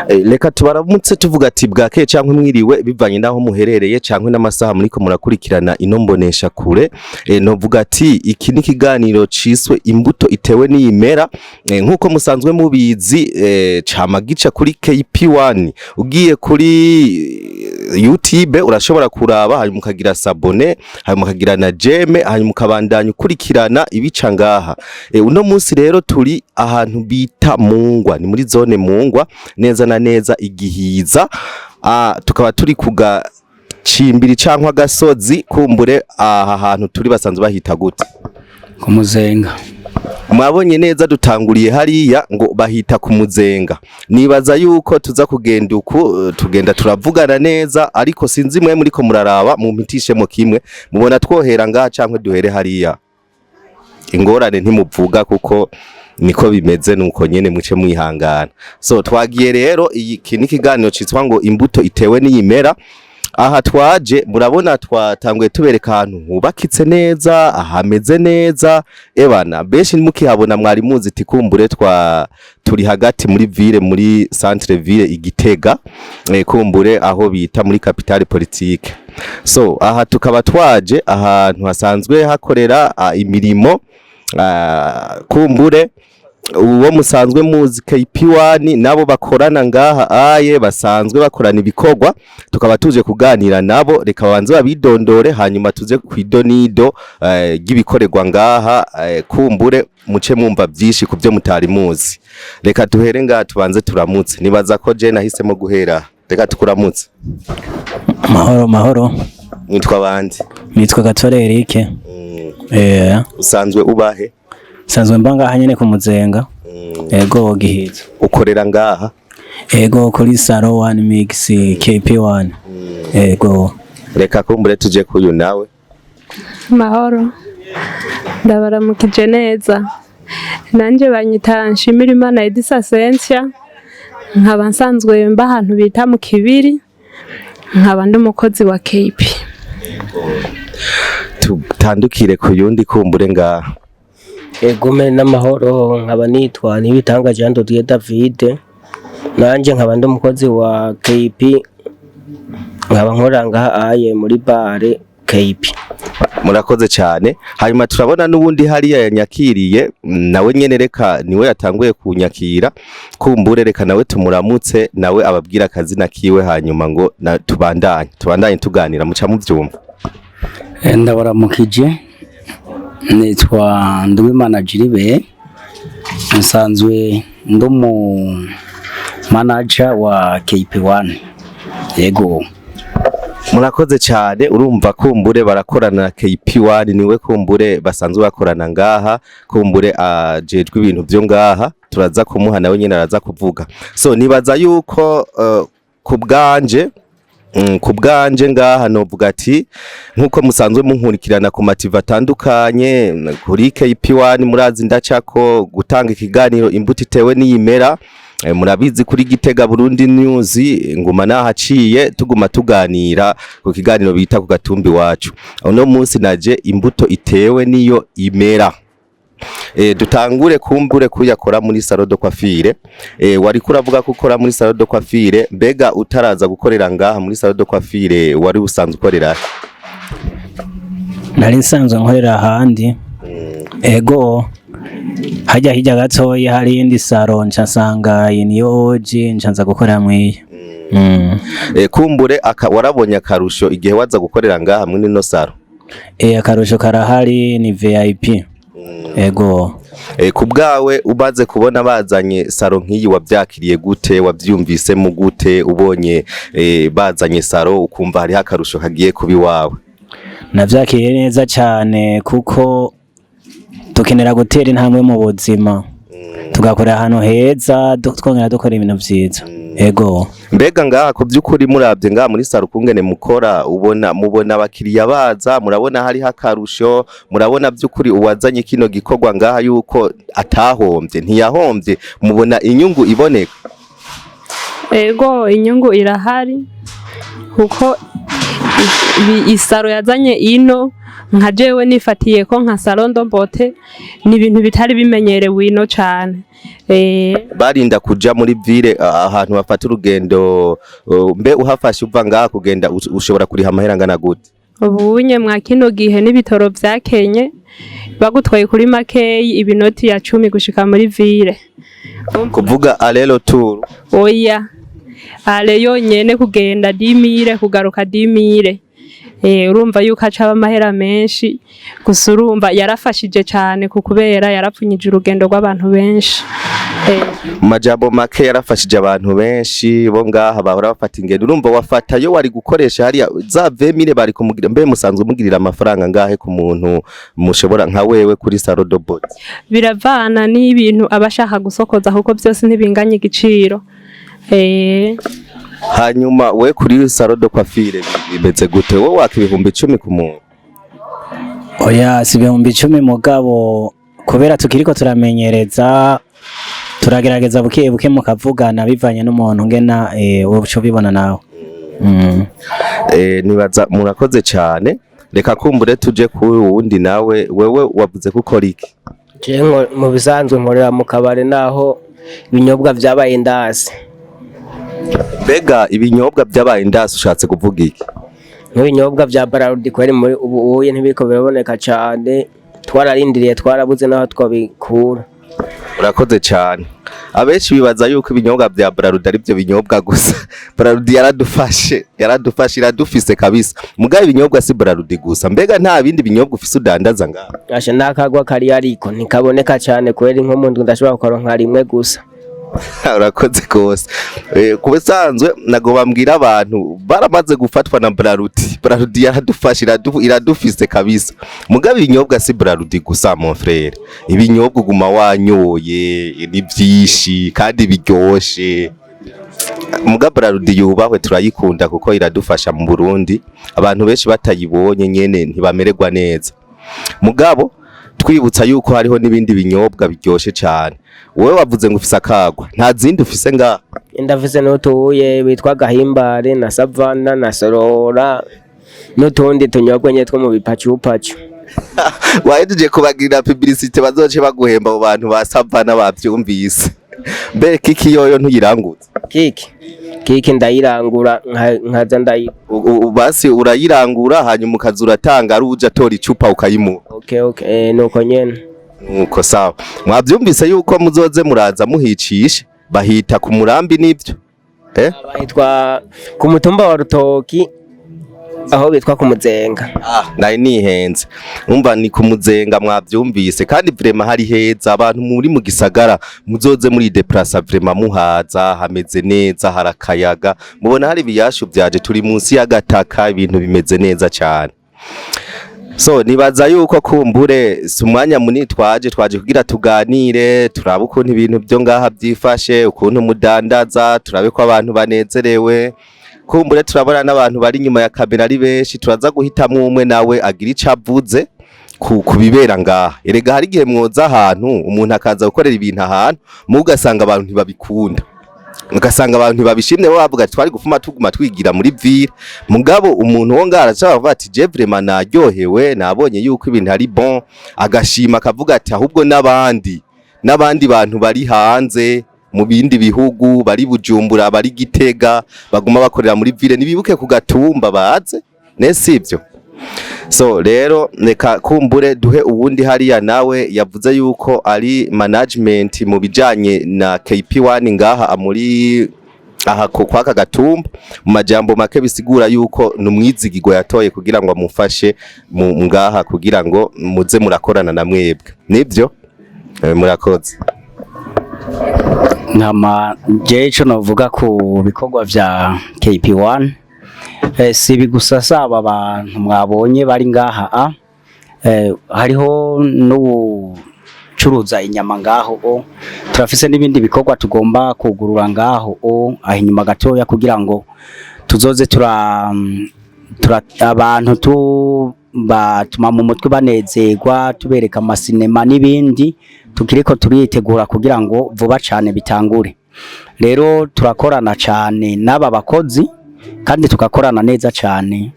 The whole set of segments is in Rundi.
Reka tubaramutse tuvuga ati bwakeye canke mwiriwe, bivanye naho muherereye canke n'amasaha muriko murakurikirana ino mbonesha kure. Novuga ati iki ni ikiganiro ciswe "Imbuto itewe n'iyimera". Nkuko musanzwe mubizi, cama gica kuri KP1. Ugiye kuri YouTube urashobora kuraba, hanyuma ukagira s'abonner, hanyuma ukagira na j'aime, hanyuma ukabandanya ukurikirana ibica ngaha. Uno munsi rero turi ahantu bita Mungwa, ni muri zone Mungwa, neza na neza Igihiza. Tukaba turi kuga cimbiri cankwa agasozi. Kumbure aha hantu turi basanzwe bahita gute? Ku Muzenga. Mwabonye neza, dutanguriye hariya ngo bahita ku Muzenga. Nibaza yuko tuza kugenda uku, tugenda turavugana neza, ariko sinzi mwe muriko muraraba, mumpitishemo kimwe mubona twohera ngaha cankwe duhere hariya. Ingorane ntimuvuga kuko niko bimeze, nuko nyene muce mwihangana. So twagiye rero, iki ni ikiganiro citwa ngo "Imbuto itewe n'iyimera". Aha twaje murabona twatanguye tubereka ahantu hubakitse neza, ahameze neza. Ebana benshi mukihabona mwari muzi iti kumbure twa turi hagati muri ville, muri centre ville Igitega, kumbure aho bita muri capitale politique. So aha tukaba twaje ahantu hasanzwe hakorera imirimo, kumbure uwo musanzwe muzi KP1 nabo bakorana ngaha aye basanzwe bakorana ibikorwa. Tukaba tuje kuganira nabo. Reka babanze babidondore, hanyuma tuze kwidonido ry'ibikorerwa ngaha, kumbure muce mwumva byinshi ku byo mutari muzi. Reka duhere ngaha, tubanze turamutse. Nibaza ko je nahisemo guhera, reka tukuramutse. Mahoro mahoro. Mwitwa bande? Nitwa Gatore Eric. Usanzwe ubahe? Sanzwe mba ngaha nyene ku Muzenga. Ego, Gihiza. Ukorera ngaha? Ego, kuri Salon One Mix KP1. Ego. Reka kumbure tuje kuyu nawe. Mahoro, ndabaramukije neza. Nanjye banyita Nshimira Imana Edisa Sentia, nkaba nsanzwe mba ahantu bita mu Kibiri, nkaba ndi umukozi wa KP. Tutandukire ku yundi kumbure ngaha. Egume n'amahoro, nkaba nitwa Nibitanga Jean de Dieu David, nanje nkaba ndi umukozi wa KP, nkaba nkora ngaha aye muri bare KP. Murakoze cyane. Hanyuma turabona n'ubundi hariya yanyakiriye, nawe nyene reka niwe yatanguye kunyakira. Kumbure reka nawe tumuramutse, nawe ababwira akazina kiwe, hanyuma ngo na tubandanye tuganira, muca muvyumva. Ndabaramukije, nitwa Nduwimana Jiribe, nsanzwe ndi umu manager wa KP1, yego. Murakoze cyane. Urumva kumbure barakorana na KP1, niwe kumbure basanzwe bakorana ngaha, kumbure ajejwe ibintu byo ngaha. Turaza kumuha nawe nyene araza kuvuga. So nibaza yuko ku bwanje ngaha novuga ati nkuko musanzwe munkurikirana ku mativa atandukanye, kuri KP1 murazi ndacako gutanga ikiganiro "Imbuto itewe n'iyimera". Murabizi kuri Gitega Burundi News nguma nahaciye, tuguma tuganira ku kiganiro bita "Ku gatumbi wacu". Uno munsi naje "Imbuto itewe niyo imera". Dutangure kumbure kuyakora muri salon de coiffure. Wari kuravuga ko ukora muri salon de coiffure. Mbega utaraza gukorera ngaha muri salon de coiffure, wari usanzwe ukorera he? Nari nsanzwe nkorera ahandi, ego, hajya hirya gatoya hari iyindi salon, nca nsanga iyi niyo oji, nca nza gukorera mwiyi. Kumbure warabonye akarusho igihe waza gukorera ngaha muri ino salon? Akarusho karahari, ni VIP, ego. Ku bwawe, umaze kubona bazanye salon nk'iyi, wavyakiriye gute? Wavyumvisemo gute ubonye bazanye salon, ukumva hariho akarusho kagiye kuba iwawe? Navyakiriye neza cyane, kuko dukenera gutera intambwe mu buzima, tugakorera ahantu heza, twongera dukora ibintu vyiza, ego. Mbega ngaha ku by'ukuri, murabye ngaha muri salon ukungene mukora, ubona mubona abakiriya baza, murabona hariho akarusho, murabona by'ukuri uwazanye kino gikorwa ngaha yuko atahombye, ntiyahombye, mubona inyungu iboneka? Ego, inyungu irahari, kuko i salon yazanye ino. Nka jewe nifatiye ko nka salon de beauté, ni ibintu bitari bimenyerewe ino cane. Barinda kuja muri ville, ahantu bafata urugendo, mbe uhafashe uva ngaha kugenda ushobora kuriha amahera angana gute? Ubunye mwa kino gihe n'ibitoro vyakenye, bagutwaye kuri makeyi ibinoti ya 10 gushika muri ville. Kuvuga aller-retour? Oya, aller yonyene kugenda 10 000, kugaruka 10 000. Urumva yuko acaba amahera menshi. Gusa urumva yarafashije cane ku kubera yarapfunyije urugendo rw'abantu benshi. Mu majambo make, yarafashije abantu benshi bo ngaha bahora bafata ingendo. Urumva wafata yo wari gukoresha hariya za 20 000 bari kumugira. Mbe musanzwe mugirira amafaranga ngahe ku muntu mushobora, nka wewe kuri salon de beauté? Biravana n'ibintu aba ashaka gusokoza, kuko byose ntibinganya igiciro. Hanyuma we kuri salon de coiffure bimeze gute? Wowe waka 10.000 ku muntu? Oya, si 10.000, mugabo kubera tukiriko turamenyereza, turagerageza buke buke mukavugana bivanye n'umuntu ngena uco ubibona nawe. Nibaza murakoze cyane. Reka kumbure tuje kuri uwundi nawe. Wewe wavuze ko ukora iki? Je mu bisanzwe nkorera mu kabare, naho ibinyobwa vyabaye ndasi. Mbega ibinyobwa byabaye ndasi ushatse kuvuga iki? Nk'ibinyobwa vya Brarudi kweri muri ubu uye ntibiriko biraboneka cane, twararindiriye twarabuze naho twabikura. Urakoze cyane. Abenshi bibaza yuko ibinyobwa bya Brarudi ari byo binyobwa gusa. Brarudi yaradufashe, yaradufashe, iradufise kabisa. Mugabo ibinyobwa si Brarudi gusa. Mbega nta bindi binyobwa ufise udandaza ngaha? Asha, n'akagwa kari ariko ntikaboneka cane kweri, nko mu ndwi ndashobora kukaronka rimwe gusa. Urakoze rwose. Ku bisanzwe nago bambwira abantu baramaze gufatwa na Brarudi. Brarudi yaradufashe, iradufise kabisa. Mugabo ibinyobwa si Brarudi gusa, mon frère. Ibinyobwa uguma wanyoye ni byinshi kandi biryoshe. Muga Brarudi yubahwe, turayikunda kuko iradufasha mu Burundi. Abantu benshi batayibonye nyene ntibamererwa neza. Mugabo twibutsa yuko hariho n'ibindi binyobwa biryoshe cyane. Wowe wavuze ngo ufise akagwa, nta zindi ufise ngaha? Ndafise n'utuye bitwa Gahimbare na Savana na Sorora n'utundi tunyobwa nyene two mu bipacupacu. Wahejeje kubagirira publicité, bazoce baguhemba abo bantu ba Savana bavyumvise. Mbe kiki yoyo ntuyirangutse? Kiki, kiki ndayirangura, nkaza ndayi Basi urayirangura, hanyuma ukaza uratanga ari uje atora icupa ukayimuha. Okay, nuko nyene. Nuko sawa, mwavyumvise yuko muzoze muraza muhicishe. Bahita ku Murambi, nivyo? Bahitwa ku mutumba wa Rutoki, aho bitwa ku Muzenga. Ah, nari nihenze. Umva, ni ku Muzenga, mwavyumvise. Kandi vraiment hari heza. Abantu muri mu gisagara muzoze muri déplaça, vraiment muhaza, hameze neza, harakayaga. Mubona hari ibiyashu vyaje, turi munsi y'agataka, ibintu bimeze neza cyane. So nibaza yuko kumbure si umwanya munini twaje kugira tuganire, turabe ukuntu ibintu byo ngaha byifashe, ukuntu mudandaza, turabe ko abantu banezerewe. Kumbure turabona n'abantu bari inyuma ya kamera ari benshi. Turaza guhitamwo umwe nawe agira ico avuze ku bibera ngaha. Erega hari igihe mwoza ahantu, umuntu akaza gukorera ibintu ahantu, mugasanga abantu ntibabikunda, ugasanga abantu ntibabishimye, bo bavuga ati twari gufuma tuguma twigira muri ville. Mugabo umuntu wo ngaha arashobora kuvuga ati je vraiment naryohewe, nabonye yuko ibintu ari bon, agashima, akavuga ati ahubwo n'abandi bantu bari hanze mu bindi bihugu, bari Bujumbura, bari Gitega, baguma bakorera muri ville, nibibuke ku gatumba baze ne, sivyo? So rero reka kumbure duhe uwundi hariya nawe yavuze yuko ari management mu bijanye na KP1 ngaha muri aha ko kwaka gatumba. Mu majambo make bisigura yuko numwizigirwa yatoye kugira ngo amufashe mu ngaha, kugira ngo muze murakorana na mwebwe, nivyo? Murakoze. Nkama jewe ico novuga ku bikorwa vya KP1, si ibi gusa, saba abantu mwabonye bari ngaha a hariho n'ubucuruza inyama ngaho o turafise n'ibindi bikorwa tugomba kugurura ngaho o aho inyuma gatoya, kugira ngo tuzoze tura abantu tu batuma mu mutwe banezerwa, tubereka amasinema n'ibindi tukiriko turitegura kugira ngo vuba cane bitangure. Rero turakorana cane n'aba bakozi kandi tugakorana neza cane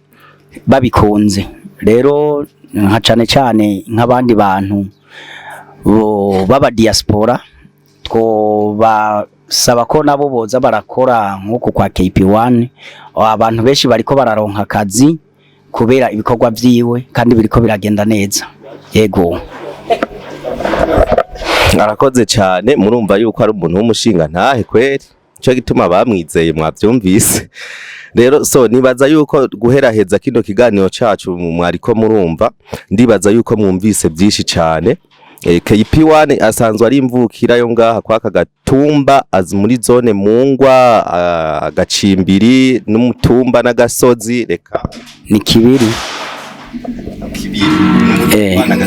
babikunze. Rero nka cane cane nk'abandi bantu bo baba diaspora, twobasaba ko nabo boza barakora nk'uku kwa KP1. Abantu benshi bariko bararonka akazi kubera ibikorwa vyiwe, kandi biriko biragenda neza, yego. Arakoze cyane. Murumva yuko ari umuntu w'umushinga ntahe kweri, nico gituma bamwizeye, mwavyumvise. Rero so nibaza yuko guheraheza kino kiganiro cacu, mwariko murumva, ndibaza yuko mwumvise byinshi cyane. KP1 asanzwe ari imvukira yo ngaha kwaka gatumba, azi muri zone Mungwa, agacimbiri n'umutumba n'agasozi reka. Ni Kibiri. Kibiri.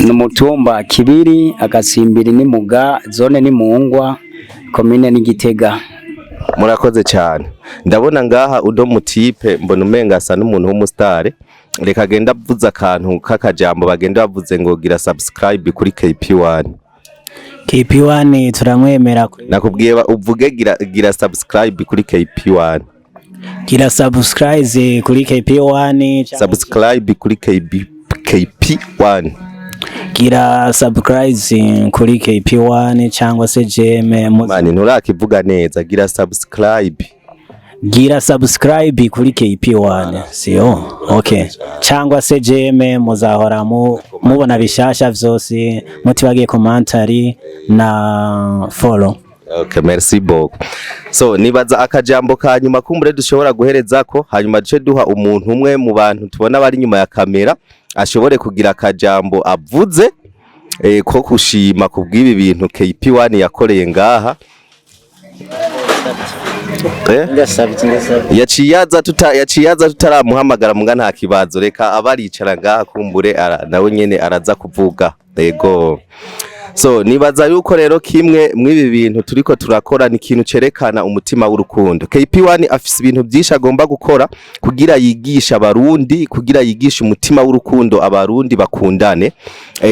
Ni umutumba Kibiri, agasimbiri ni Muga, zone ni Mungwa, komine ni Gitega. Murakoze cyane. Ndabona ngaha uno mutipe, mbona umenga asa n'umuntu w'umusitare. Reka agenda avuze akantu k'akajambo, bagenda bavuze ngo gira subscribe kuri KP1. KP1 turamwemera. Nakubwiye uvuge gira subscribe kuri KP1. Gira subscribe kuri KP1. Subscribe kuri KB, KP1. Gira subscribe kuri KP1 cyangwa se JM. Mani, nturakivuga neza, gira subscribe. Gira subscribe kuri KP1, siyo? Okay, cyangwa se JM, muzahora mubona bishasha vyose, mutibagiye commentary na follow. Okay, merci beaucoup. So nibaza akajambo ka nyuma kumbure dushobora guherezako, hanyuma duce duha umuntu umwe mu bantu tubona bari inyuma ya kamera ashobore kugira akajambo avuze ko kushima kubw'ibi bintu KP1 yakoreye ngaha. Ndasabye, ndasabye. Yaciye aza tutaramuhamagara, muga nta kibazo, reka abaricara ngaha kumbure nawe nyene araza kuvuga. Yego. So nibaza yuko rero kimwe mw'ibi bintu turiko turakora ni ikintu cerekana umutima w'urukundo. KP1 afise ibintu byinshi agomba gukora kugira yigisha abarundi, kugira yigisha umutima w'urukundo, abarundi bakundane.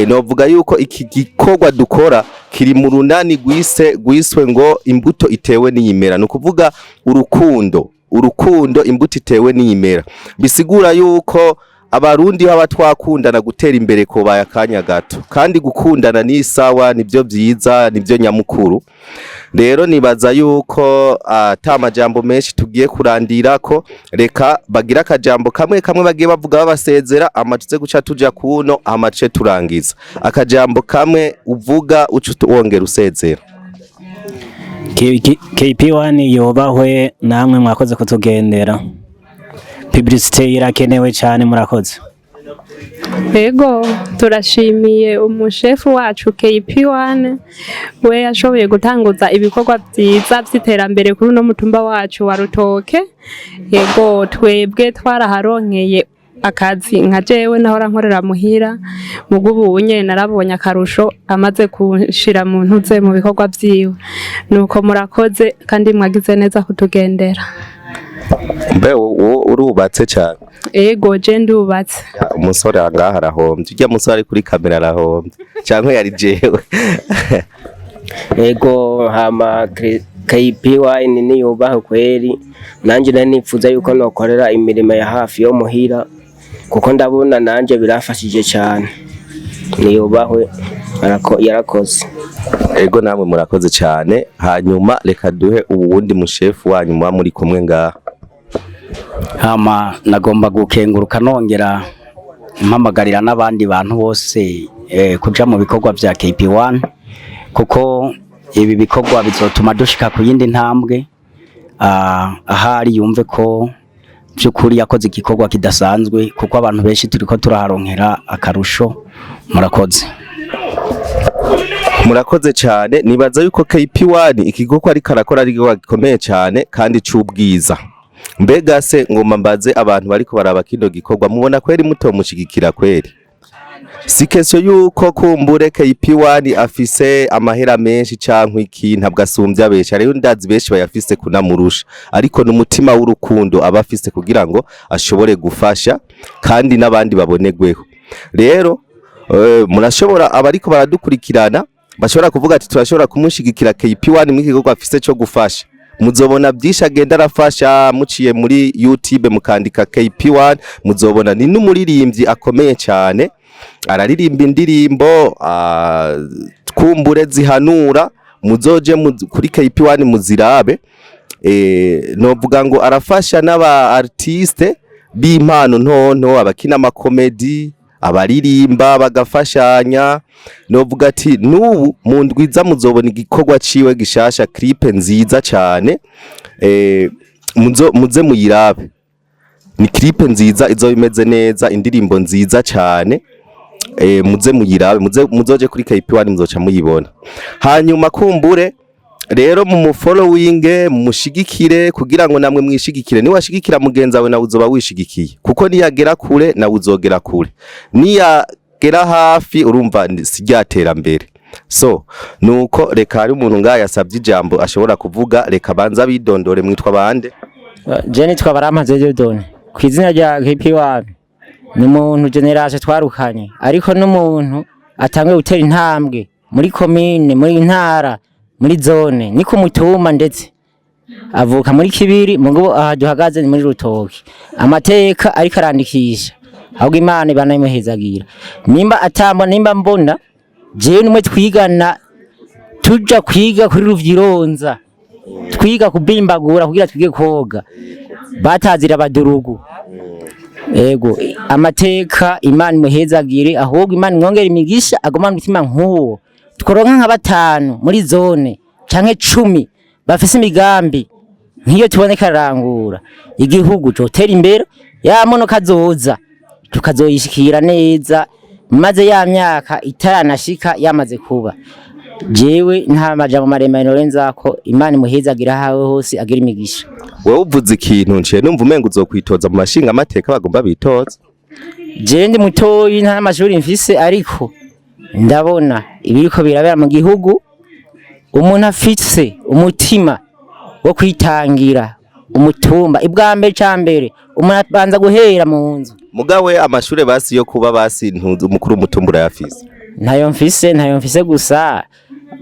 Novuga yuko iki gikorwa dukora kiri mu runani gwise gwiswe ngo imbuto itewe n'iyimera, ni ukuvuga urukundo, urukundo imbuto itewe n'iyimera. Bisigura yuko abarundi haba twakundana, gutera imbere kobaye akanya gato, kandi gukundana ni sawa, nibyo byiza, nibyo nyamukuru. Rero nibaza yuko ata majambo menshi tugiye kurandira ko, reka bagira akajambo kamwe kamwe bagiye bavuga babasezera, amatuze guca tuja kuno amace turangiza. Akajambo kamwe uvuga uca wongera usezera. KP1 yubahwe, namwe mwakoze kutugendera. Publicité irakenewe cyane, murakoze. Ego, turashimiye umushefu wacu KP1, we yashoboye gutanguza ibikorwa byiza by'iterambere kuri uno mutumba wacu wa Rutoke. Yego, twebwe twaraharonkeye akazi, nka jewe nahora nkorera muhira, mugo ubu nyene narabonye akarusho amaze kunshira mu ntuze mu bikorwa vyiwe. Nuko murakoze kandi mwagize neza kutugendera. Mbe wowe urubatse cyane? Ego, je ndubatse. Ya, umusore ngaha arahombye, ujya musore ari kuri kamera arahombye, canke yari jewe? Ego, hama KPY niyubahe kweri. Nanje nari nifuza yuko nokorera imirimo ya hafi yo muhira, kuko ndabona nanje birafashije cyane. Niyubahwe, yarakoze. Ego, namwe murakoze cyane. Hanyuma reka duhe uwundi mushefu wanyu muba muri kumwe ngaha. Hama nagomba gukenguruka, nongera mpamagarira n'abandi bantu bose kuja mu bikorwa vya KP1, kuko ibi bikorwa bizotuma dushika ku yindi ntambwe. Ahari yumve ko by'ukuri yakoze igikorwa kidasanzwe, kuko abantu benshi turiko turaharonkera akarusho. Murakoze. Murakoze cyane. Nibaza yuko KP1 ikigo ariko arakora ari igikorwa gikomeye cyane kandi c'ubwiza. Mbega se ngomba mbaze abantu bariko baraba kino gikorwa, mubona kweri mutomushigikira kweri? Si question yuko kumbure KP1 afise amahera menshi canke iki, ntabwo asumbya benshi, hariho ndazi benshi bayafise kunamurusha, ariko n'umutima w'urukundo aba afise kugira ngo ashobore gufasha kandi n'abandi babonegweho. Rero murashobora, abariko baradukurikirana bashobora kuvuga ati turashobora kumushigikira KP1 mu gikorwa afise cyo gufasha. Muzobona byinshi agenda arafasha muciye muri YouTube mukandika KP1, muzobona ni n'umuririmbyi akomeye cyane, araririmba indirimbo kumbure zihanura. Muzoje kuri KP1 muzirabe. Novuga ngo arafasha n'aba artiste b'impano ntonto, abakina amakomedi, abaririmba, bagafashanya. Novuga ati n'ubu mu ndwiza muzobona igikorwa ciwe gishasha, clip nziza cyane. Muze muyirabe, ni clip nziza izoba imeze neza, indirimbo nziza cyane. Muze muyirabe, muze muzoje kuri KP1 muzoca muyibona. Hanyuma kumbure rero mu mufollowing, mushigikire kugira ngo namwe mwishigikire. Niwashigikira mugenzi wawe, nawe uzoba wishigikiye, kuko niyagera kure nawe uzogera kure, niyagera hafi urumva si rya terambere. So nuko reka hari umuntu ngaha yasabye ijambo ashobora kuvuga, reka banza bidondore. Mwitwa bande? Je nitwa Barampaze Dieudonné ku izina rya KP1. Ni umuntu generation twarukanye, ariko n'umuntu atanguye gutera intambwe muri komine, muri ntara, muri zone, ni ku mutumba, ndetse avuka muri Kibiri, mugo aha duhagaze ni muri Rutoki. Amateka ariko arandikisha, ahubwo Imana ibanayimuhezagira. Nimba atamba, nimba mbona jewe nimwe twigana, tuja kwiga kuri Ruvyironza, twiga kubimbagura kugira twige koga, batazira abadurugu. Ego, amateka, Imana imuhezagire, ahubwo Imana imwongere imigisha, agumane umutima nk'uwo. Tworonka nka batanu muri zone canke 10 bafise imigambi nk'iyo tuboneka arangura, igihugu cotera imbere. Ya monoka kazoza tukazoyishikira neza, maze ya myaka itaranashika yamaze kuba. Jewe nta majambo maremare norenzako. Imana imuhezagira ahawe hose, agira imigisha. Wewe uvuze ikintu nciye numva umenga uzokwitoza mu mashinga amateka bagomba bitoza. Jewe ndi mutoyi, nta n'amashuri mfise, ariko ndabona ibiriko birabera mu gihugu. Umuntu afise umutima wo kwitangira umutumba, ibwa mbere ca mbere umuntu abanza guhera mu nzu. Mugawe amashure basi yo kuba basi ntuzi umukuru w'umutumba urayafise? Ntayo mfise, ntayo mfise. Gusa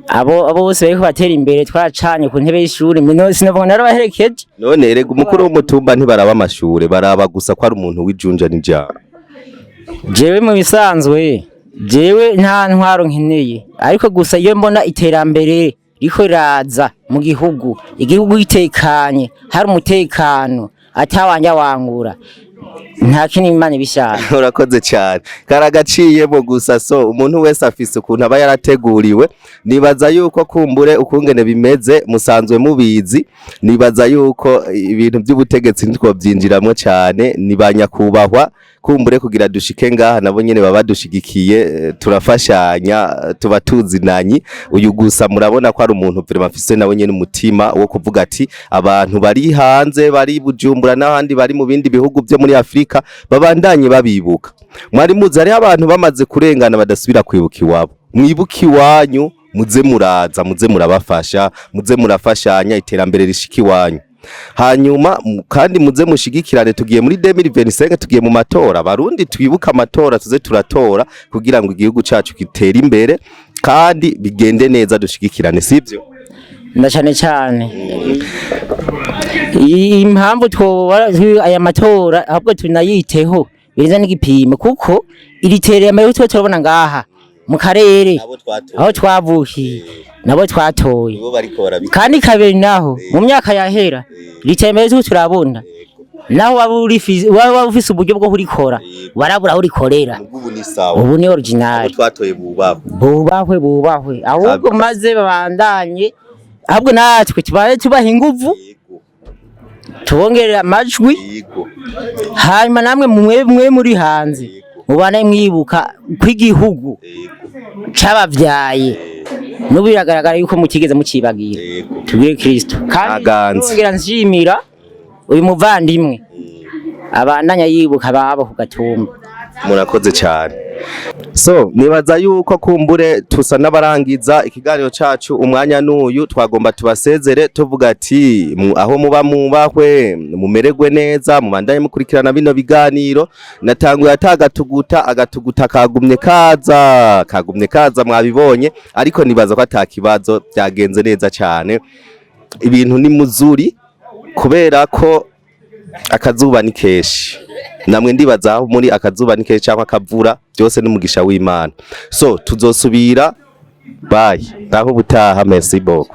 abo bose bariko batera imbere twaracanye ku ntebe y'ishuri, mino sinavuga narabaherekeje. None erega umukuru w'umutumba ntibaraba amashure, baraba gusa ko ari umuntu w'ijunja n'ijambo. Jewe mu bisanzwe, jewe nta ntwaro nkeneye, ariko gusa iyo mbona iterambere riko riraza mu gihugu, igihugu gitekanye, hari umutekano, atawanja wangura, nta kindi Imana ibishaka. Urakoze cyane, karagaciyemo gusa. So umuntu wese afise ukuntu aba yarateguriwe. Nibaza yuko kumbure ukungene bimeze musanzwe mubizi. Nibaza yuko ibintu by'ubutegetsi ntitwobyinjiramo cyane, ni ba nyakubahwa kumbure kugira dushike ngaha nabo nyene baba badushigikiye. Turafashanya, tuba tuzinanye. Uyu gusa murabona ko ari umuntu vraiment afise nawe nyene umutima wo kuvuga ati abantu bari hanze, bari Bujumbura n'ahandi bari mu bindi bihugu byo muri Afrika, babandanye babibuka. Mwari muzi hariho abantu bamaze kurengana badasubira kwibuka iwabo. Mwibuke iwanyu, muze muraza, muze murabafasha, muze murafashanya, iterambere rishika iwanyu. Hanyuma kandi muze mushigikirane. Tugiye muri 2025, tugiye mu matora. Abarundi twibuka amatora, tuze turatora kugira ngo igihugu cacu gitere imbere kandi bigende neza, dushigikirane, sivyo? Na cane cane impamvu twobara aya matora, ahubwo tunayiteho birenze n'igipimo, kuko iri terambere tuba turabona ngaha mu karere aho twavukiye, nabo twatoye. Bariko barabikora. Kandi kabiri naho mu myaka yahera, iri terambere tuba turabona, naho waba ufise uburyo bwo kurikora, warabura aho urikorera. Ubu ni sawa. Ubu ni original. Twatoye bubabo. Bubahwe, bubahwe ahubwo, maze babandanye. Ahubwo natwe tubaye tubaha inguvu, tubongerera amajwi. Hanyuma namwe mwe muri hanze mubane mwibuka ko igihugu cabavyaye, n'ubu biragaragara yuko mutigeze mucibagira. Tubwire Kristo kandi. Aganze. Nongera nshimira uyu muvandimwe abandanya yibuka ababo ku gatumba. Murakoze cyane. So nibaza yuko kumbure tusa n'abarangiza ikiganiro cacu. Umwanya n'uyu twagomba tubasezere tuvuga ati aho muba mubahwe, mumererwe neza, mubandanye mukurikirana bino biganiro. Natanguye atagatuguta, agatuguta kagumye kaza, kagumye kaza, mwabibonye, ariko nibaza ko atakibazo, byagenze neza cyane. Ibintu ni muzuri kubera ko akazuba ni kenshi. Namwe ndibaza aho muri akazuba ni kenshi cyangwa akavura, byose n'umugisha w'Imana. So tuzosubira, bye, naho ubutaha, merci beaucoup.